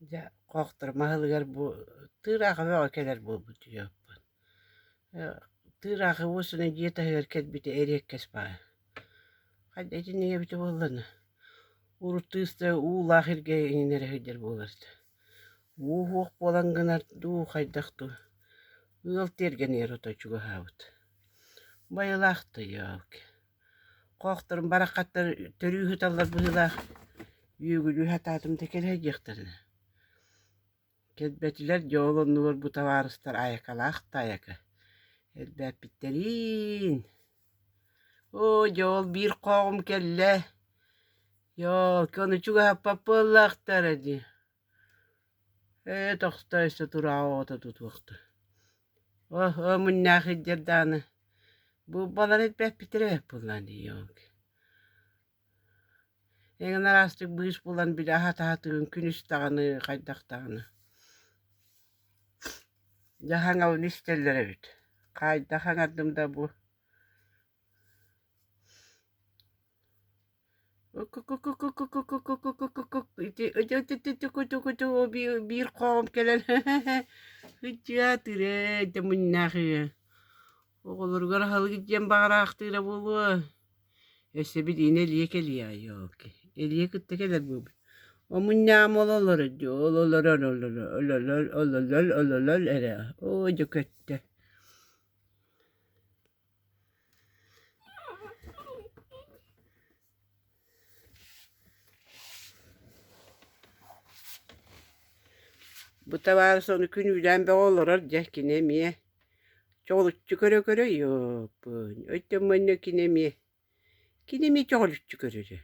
Дьэ, хоохторум аһылыгар бу тыыраахы бөҕө кэлэр буолбут үһү Тыыраахы уосуна дьиэ таһыгар кэлбитэ эриэккэс баҕайы. Хайда итинник эбитэ буоллана урут тыыс да уулаах иргэ иҥин эрэ сылдьар буолар этэ. Уу суох буолан гынар дуу, хайдах дуу ыал тиэргэнигэр ото чугаһаабыт. Байылаах да ёлки Хоохторум бараххаттар төрүү сыталлар быһыылаах, үөгүлүү сатаатым да кэлэ диэхтэринэ. Кэлбэтилэр дьэ ол оннугар бу табаарыстар айакалаах да айака элбээппиттэриин. Оо дьэ ол биир хооҕум кэллэ. Ёлки ону чугаһаппат буоллахтара дии. Ээ тохто өссө тураҕа оҕото тутуохта. О, о мунньаах илдьэр даҕаны бу балары элбэппиттэрэ бэрт буоллаҕа дии ёлки. Эҥин араастык быыс булан били аһатаһатыгын күнүс даҕаны хайдах даҕаны. Дьэ хаҥабын истэллэр эбит. Хайдах хаҥардым да бу Биир хоҕум кэлэн ыччаатырэ дьэ мунньаах үһү оҕолоругар аһылык диэн баҕараахтыыра буолуо өссө билиини Элиэ кэлиэ ёлки Элиэ кытта кэлэр буолбут омунньаам ол олорор дии ол олорор олорор олорор олорор олорор эрэ оо дьэ көттө Бу табаарыс ону күнүүлээн бөҕө олорор дьэ кини эмиэ чоҕулуччу көрө-көрө йооппун өйтөммөннө кини эмиэ кини эмиэ чоҕулуччу көрөрө.